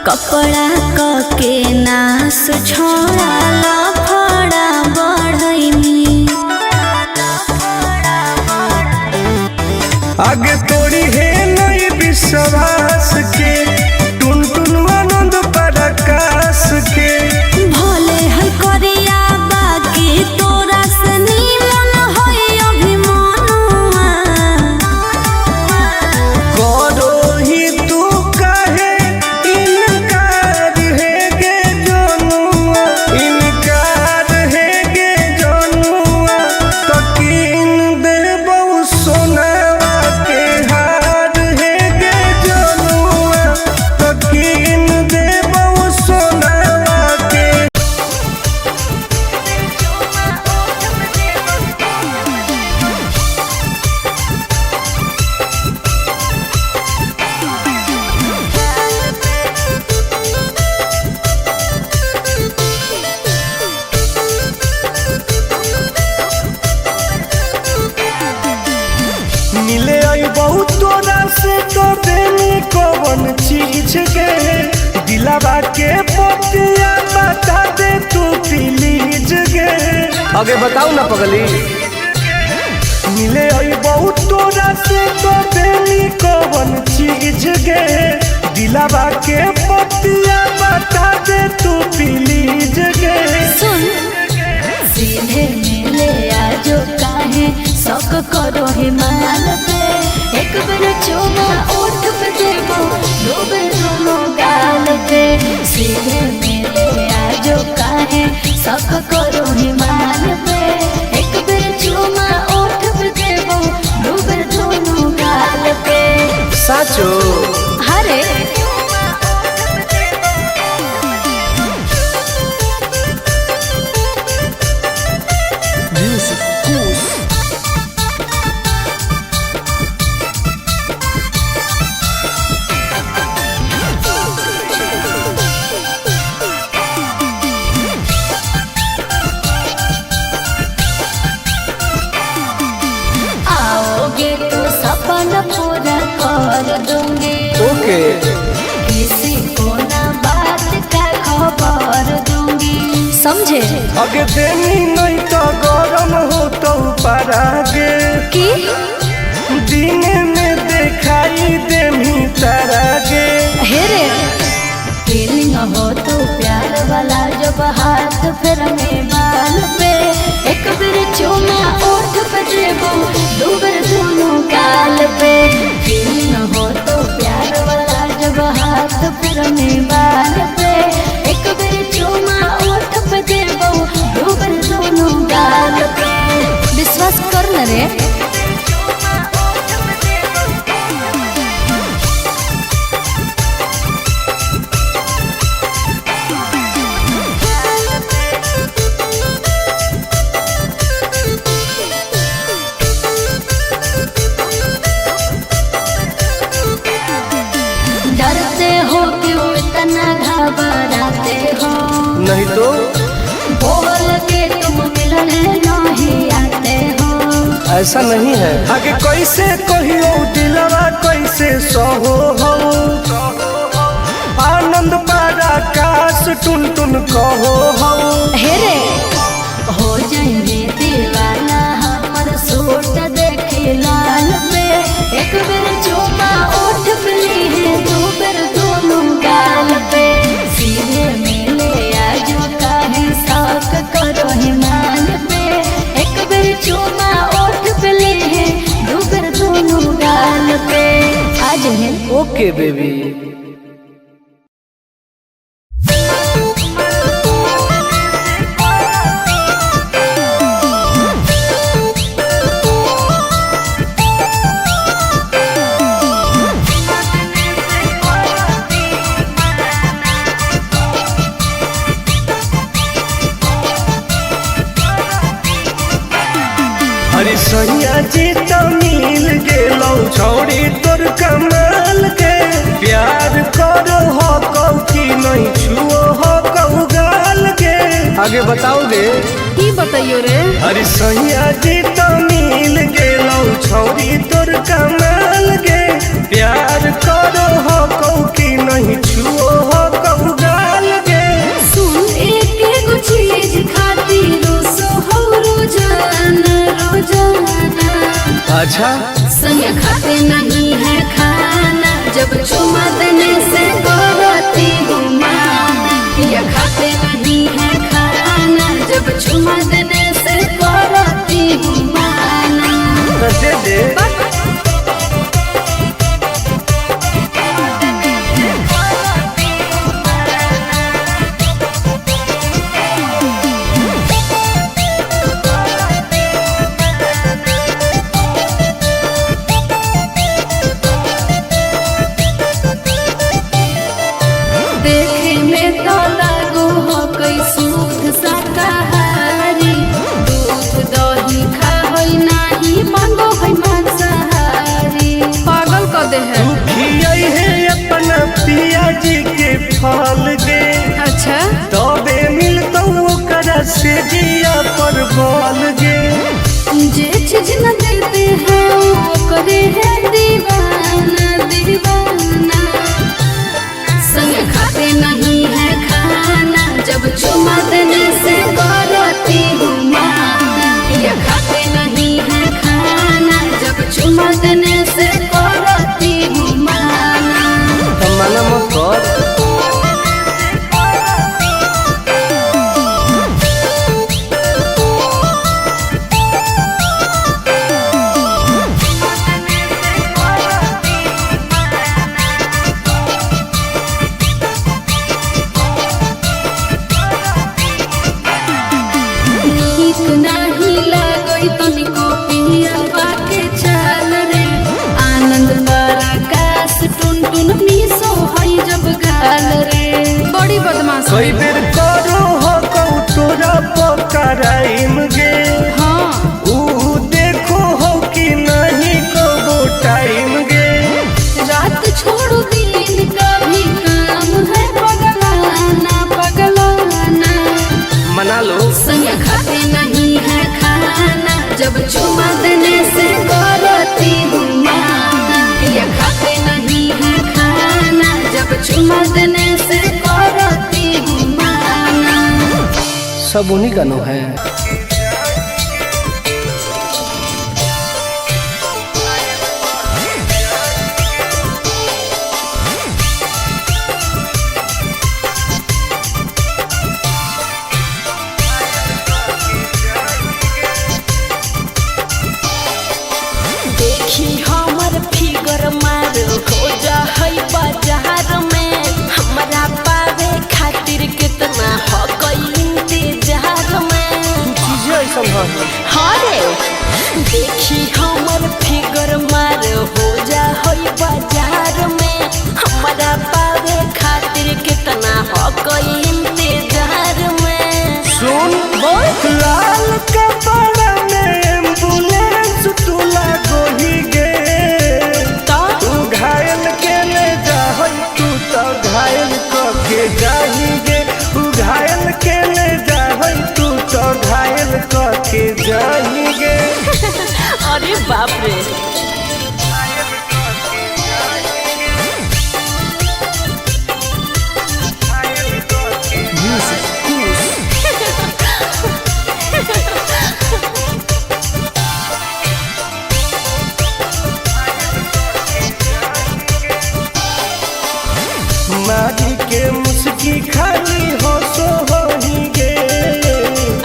कपड़ा क के नास छोड़ा लफड़ा बढ़ैनी। आगे तोड़ी है नहीं विश्वास के, टुन टुन आनंद पराकाश के। भोले है करिया बाकी तोरा से निमन है अभिमानुआ। करो ही तू काहे इनकार है गे जनुआ, इनकार है गे जनुआ, तो कीन देबौ सोनावा के हार है गे जनुआ, तो कीन देबौ सोनावा के। मिले आई बहुत तोरा से तो देनी कवन चीज के, दिलावा के पतिया बता दे तू प्लीज गे। आगे बताओ ना पगली। मिले आई बहुत तोरा से तो देनी कवन चीज गे, दिलावा के पतिया बता दे तू प्लीज गे। सुन सीधे मिले आजो काहे शौक करो हिमाल पे, एक बेर चुमा ओठ पे देबो दो बेर दोनों गाल पे। सीधे मिले आजो काहे शौक करो हिमाल पे, एक बेर चुमा ओठ पे देबो दो बेर दोनों गाल पे। साचो। हरे आओगे तो सपना पूरा कर दूंगी, ओके। किसी को ना बात का खबर दूंगी, समझे? अगे देनी नहीं तो गरम हो तो परागे, कि दिन में दिखाई देमी तारागे। हे रे फीलिंग हो तो प्यार वाला जब हाथ फिर में बाल पे, एक बेर चूमा ओठ पे देबो दो बेर दोनों गाल पे। फीलिंग हो तो प्यार वाला जब हाथ फिर में बाल पे, एक बेर चूमा ओठ पे देबो दो बेर दोनों गाल पे। विश्वास कर न रे। डरते हो क्यों इतना घबराते हो? नहीं तो बोल के तुम मिलने नहीं आते हो। ऐसा नहीं है। आगे कैसे कहियो दिलवा कैसे सहो हो, आनंद पराकाश टुन टुन कहो हो। हे रे हो जाएंगे दीवाना हमर सूट देखे लाल पे, एक बेर चूमा ओठ पे ली है दो बेर दोनों गाल पे। सीधे मिले आजो काहे शौक करो हिमाल पे, एक बेर चूमा ओठ पे ली है दो बेर दोनों गाल पे। आज है ओके बेबी। अरे सैया जी तो मिल गेलौ छौड़ी तोर कमाल के, प्यार करो हो कौ की नहीं छुओ हो कौ गाल के। आगे बताओगे? की बताइयो रे। अरे सैया जी तो मिल गेलौ छौड़ी तोर कमाल के, प्यार करो हो कौ की नहीं छुओ हो फल गे। अच्छा तबे मिलतौ ओकरा से जिया पर बल गे। जे चीज न देते हैं वो करे है दीवाना दीवाना। संग खाते नहीं है खाना जब चुमा देने से करती हूँ माना। ये खाते नहीं है खाना जब चुमा देने से करती हूँ माना। तो मना मत कर। नीक नाही लागई तनिको पियवा के चाल रे। आनंद पराकाश टुन टुन मिसो हई जब गाल रे। बड़ी बदमाश कई बेर करो हो कहू तोरा पकड़ाइम गे। हाँ ऊ देखो हो कि नहीं कबो टाइम गे। रात छोड़ो दिन का भी काम है पगलाना पगलाना। मना लो। संग खाते नहीं है खाना जब चुमा देने से करती हूँ माना। ये खाते नहीं है खाना जब चुमा देने से करती हूँ माना। सब उन्हीं का नो है। देखी हमर फिगर मार हो जा है बाजार में। हमरा पावे खातिर कितना हो इंतजार में। चीजें ऐसा है। हाँ रे देखी हमर फिगर मार हो जा है बाजार में। हमरा पावे खातिर कितना हो इंतजार में। सुन लाल कपड़ा में एम्बुलेंस तू लागोही गे। तो तू घायल के ले जाहई तू तो घायल कके जाही गे। तू घायल के ले जाहई तू तो घायल कके जाही गे। अरे बाप रे। मारी के मुस्की खाली हो सो होही गे।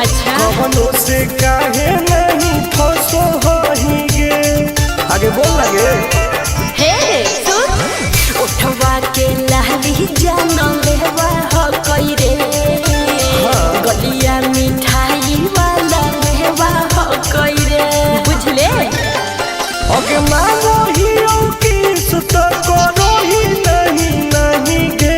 अच्छा कवनो से काहे नहीं फसो होही गे। आगे बोल लगे। हे सुन उठवा के लाली जान लेवा हो कई रे। गलिया मिठाई वाला लेवा हो कई रे। बुझले ओके मानो ही की सुत करो ही नहीं नहीं गे।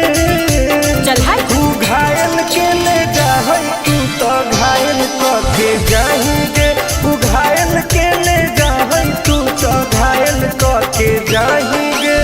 चल हाय तू घायल के ले जाहई तू तो घायल कके जाही गे। तू घायल के ले जाहई तू तो घायल कके जाही गे।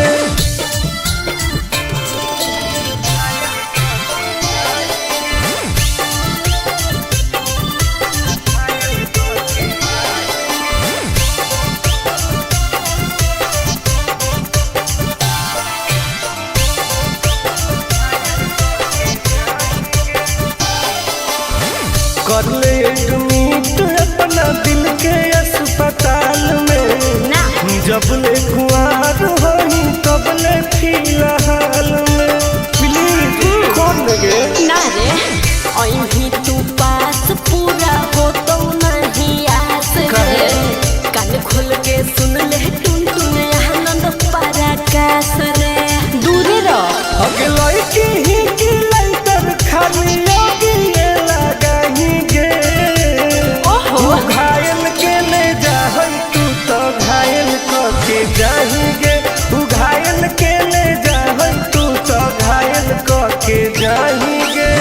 कर ले एडमिट अपना दिल के अस्पताल में। ना जब ले कुआर होही तब ले फिलहाल में। प्लीज कौन लगे। ना रे अहीं तू पास पूरा हो तो नहीं आस रे। कान खोल के सुन ले टुन टुन आनंद पराकाश रे। दूरे रह अगे लड़की ही की लाइटर खाली लगी लगाही गे। ओहो तू घायल के ले जाहई तू तो घायल कके जाही गे। तू घायल के ले जाहई तू तो घायल कके जाही गे।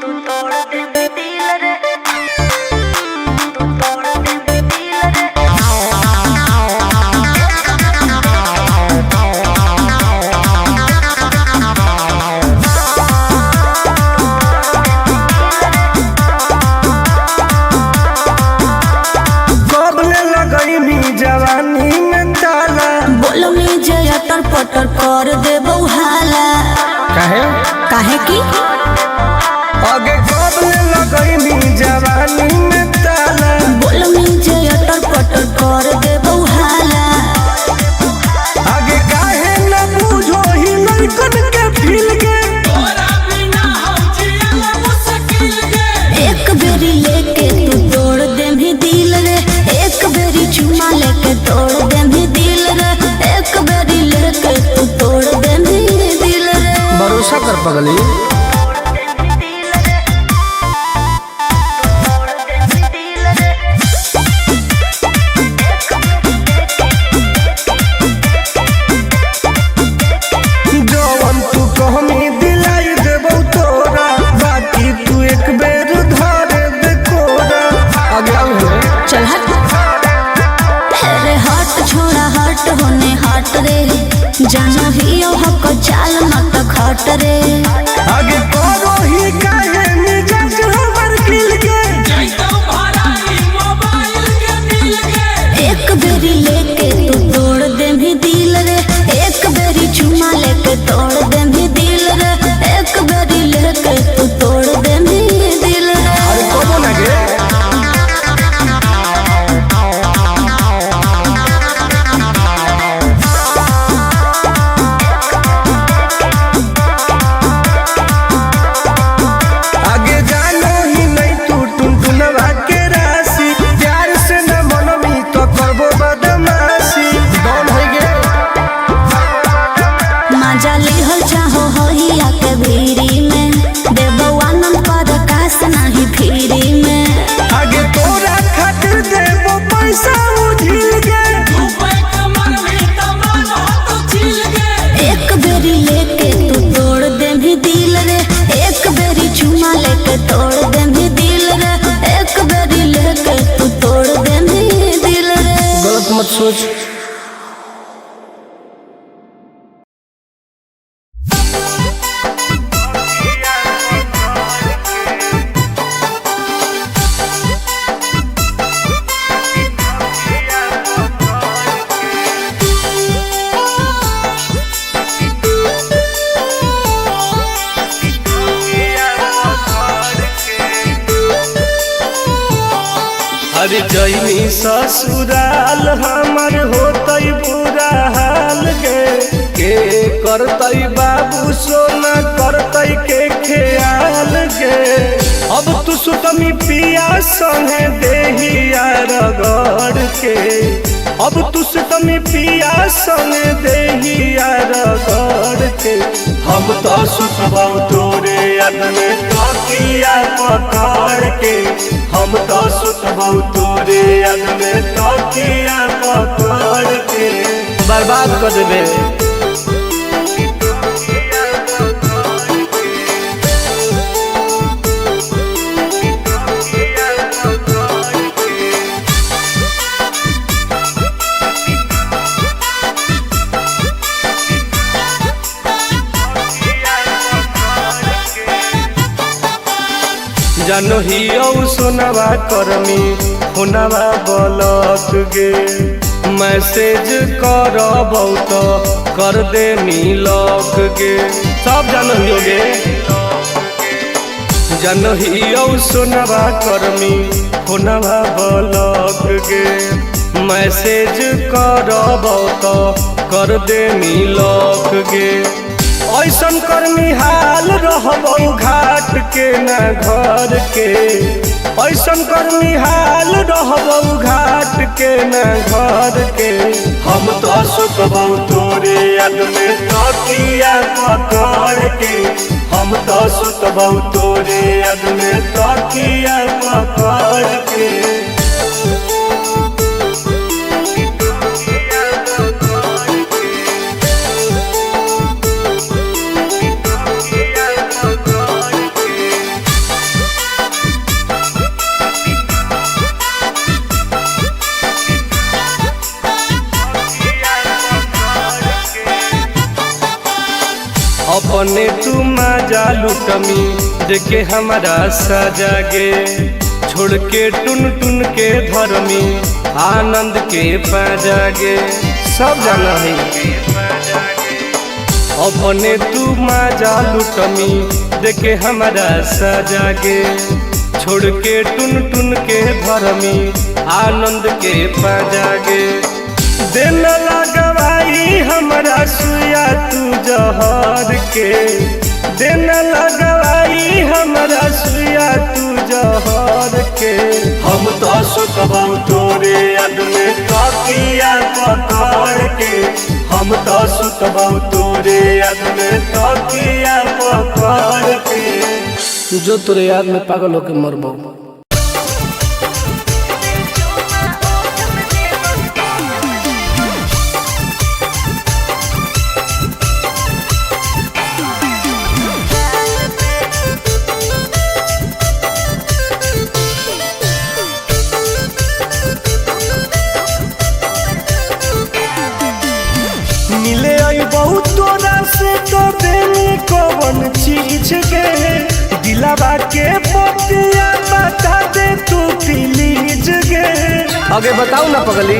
तू तोड़ दे दिल रे। बोलो में जय अटर पटर कर दे हाला। काहे? काहे की? आगे कब ले लगैनी जवानी में ताला। बोलो में जय अटर पटर कर दे हाला। आगे काहे न बूझो ही लड़कन के फील के। एक बेरी लेके तू तोड़ दे भी दिल रे, एक बेरी चुमा लेके तोड़ दे भी दिल रे, एक बेरी लेके तू तोड़ दे भी दिल रे। भरोसा कर पगली। जवन तू कहमी दिलाई देबौ तोरा, बाकी तू एक बेर धरे दे कोरा। आगे आउ हो। चल हट अरे हट, छोड़ा हट होने हट रे, जानो ही ओ हक चाल मत खट रे। आगे करो ही काहे मिजाज हमर खिल के। एक बेरी लेके तू तोड़ दे भी दिल रे, एक बेरी चुमा लेके तोड़ दे भी दिल रे, एक बेरी लेके तू तोड़ दे भी दिल रे। अरे कबो ना गे। आगे जानो ही नहीं तू टुनटुनवा के राशि, प्यार से न मनमी तो करबो बदमाशी। कौन है गे? मजा लिहल चाहो होहिया के भीरी में, देबो आनंद पर कास नहीं फिरी में। आगे तोरा खातिर देबो पैसा उझिल के। एक बेरी लेके तू तोड़ दे भी दिल रे, एक बेरी चुमा लेके तोड़ दे भी दिल रे, एक बेरी लेके तू तोड़ दे भी दिल रे। गलत मत सोच। अरे जैनी ससुराल हमर होतई बुरा हाल गे, के करतई बाबू सोना करतई के ख्याल गे। अब तू सुतमी पिया संगे देहिया रगड़ के, अब तू सुतमी पिया संगे देहिया रगड़ के। हम तो सुतबौ तोरे याद में तकिया पकड़ के, हम तो सुतबौ तोरे याद में तकिया पकड़ के। बर्बाद कर देबे। जानो ही औ सोनवा करमी होनवा बलक गे, मैसेज करबौ तो कर दे मिलक गे। सब जानो ही गे। जानो ही औ सोनवा करमी होनवा बलक गे, मैसेज करबौ तो कर दे मिलक गे। ऐसन कर्मी हाल रहबौ घाट के न घर के, ऐसन कर्मी हाल रहबौ घाट के न घर के। हम तो सुतबौ तोरे याद में तकिया पकड़ के, हम तो सुतबौ तोरे याद में तकिया पकड़ के। अपने तू मजा लुटमी देखे हमारा सजा गे, छोड़ के टुन टुन के धर्मी आनंद के पाजा गे। सब जाना है। अपने तू मजा लुटमी देखे हमारा सजा गे, छोड़ के टुन टुन के भरमी आनंद के पजागे। दिन लगवाई हमरा सुया तू जहर के, दिन लगवाई हमरा सुया तू जहर के। हम तो सुतबौ तोरे याद में तकिया पकड़ के, हम तो सुतबौ तोरे याद में तकिया पकड़ के। जो तोरे याद में पागल होके मरबो। मिले आई बहुत तोरा से तो देनी कवन चीज के, दिलावा के पतिया बता दे तू प्लीज गे। आगे बताऊ ना पगली।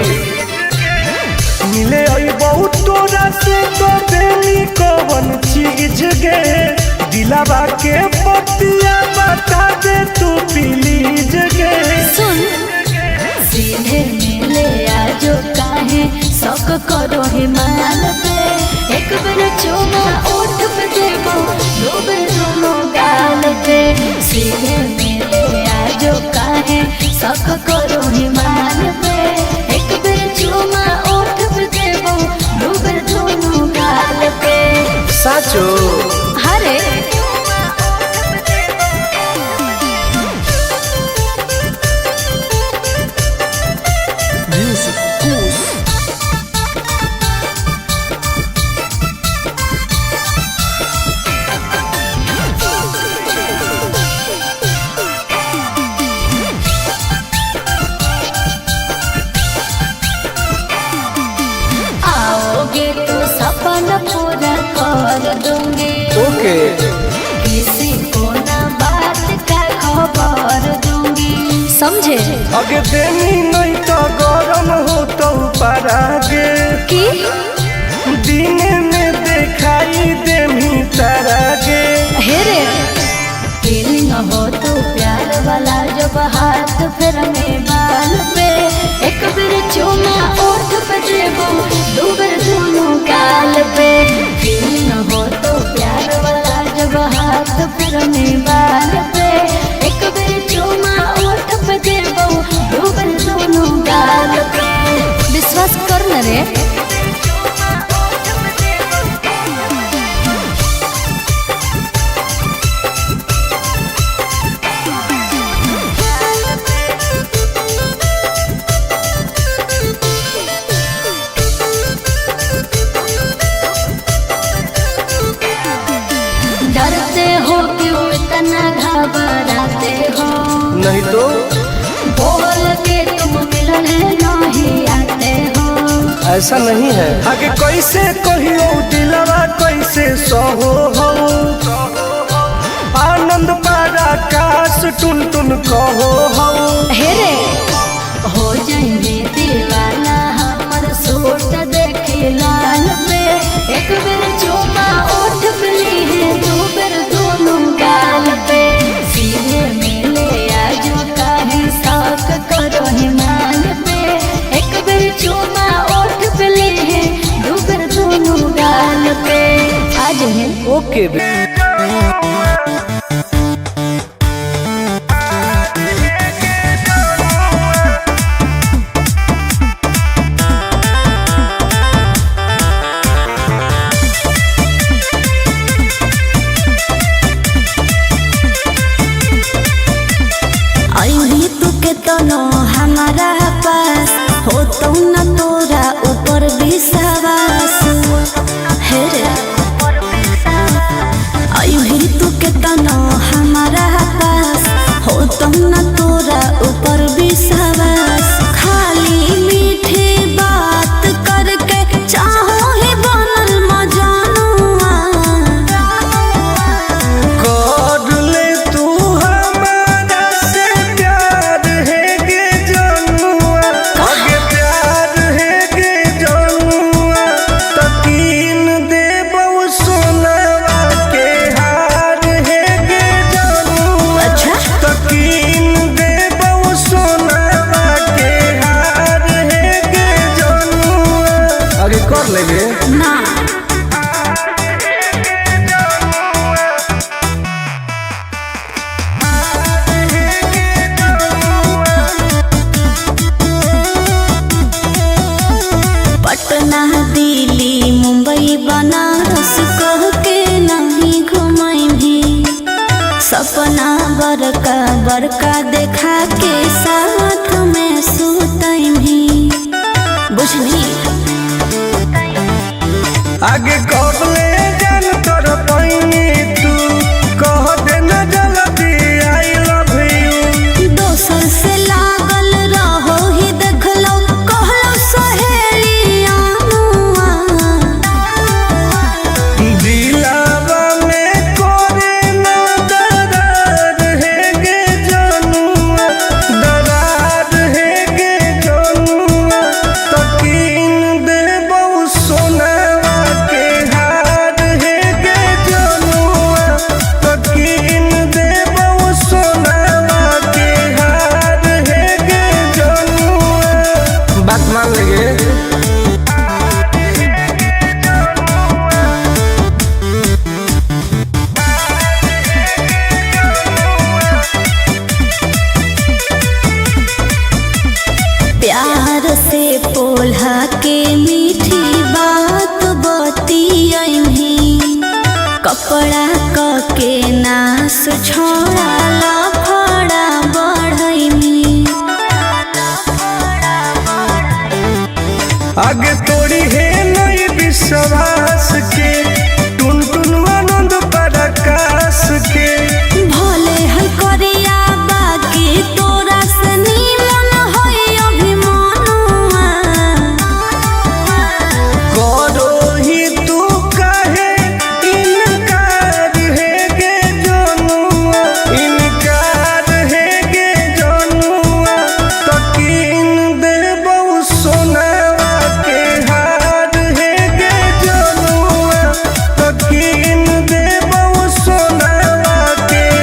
मिले आई बहुत तोरा से तो देनी कवन चीज गे, दिलावा के पतिया बता दे तू प्लीज गे। सुन सीधे मिले आजो काहे शौक करो हिमाल पे, एक बेर चुमा ओठ पे देबो दो बेर दोनों गाल पे। सीधे मिले आजो काहे शौक करो हिमाल पे, एक बेर चुमा ओठ पे देबो दो बेर दोनों गाल पे। साचो हरे आओगे तो सपना पूरा कर दूंगी, ओके किसी को ना बात का खबर दूंगी, समझे? अगे देनी नहीं तो गरम हो तो परागे कि दिन में दिखाई देमी तारागे। हे रे फीलिंग हो तो प्यार वाला जब हाथ फिर में बाल पे, एक बेर चुमा ओठ पे देबो दो बेर दोनों गाल पे। फीलिंग हो तो प्यार वाला जब हाथ फिर में बाल पे, एक बेर चुमा ओठ पे देबो दो बेर दोनों गाल पे। विश्वास कर न रे। डरते हो क्यों इतना घबराते हो? नहीं तो बोल के तुम मिलने नहीं आते हो। ऐसा नहीं है। आगे कैसे कहियो दिलवा कैसे सहो हो, आनंद पारा काश टुन टुन कहो हो। हे रे हो जाएंगे दीवाना हमर सूट देखे लाल पे, एक बेर चुमा ओठ पे ली है दो बेर दोनों गाल पे। सीधे मिले आजो काहे शौक करो हिमाल पे, एक बेर चुमा ओठ पे ली है दो बेर दोनों गाल पे। आज है ओके। अइली तू के तनो हमारा पास हो तो न तोरा ऊपर विश्वास। हे रे कर लेबे। ना। पटना दिल्ली मुंबई बनारस कह के नहीं घुमाई, सपना बड़का बड़का देखा के साथ में सुतई, बुझली। आगे कबले जान तर पैनी तू कह देना जल्दी I love you. दोसर से लागल रहो ही देखलो कहलो सहेली आनुआ। दिलावा में करे ना दरार है गे जनुआ, दरार है गे जनुआ, तकीन देबौ सोनावा के हार है गे जनुआ, तकीन देबौ सोनावा के हार है गे जनुआ। बात मान लेगे। प्यार से पोल्हा के मीठी बात बतियही, कपड़ा क के नास छोड़ा लफड़ा बढ़ैनी। आगे तोड़ी है नहीं विश्वास।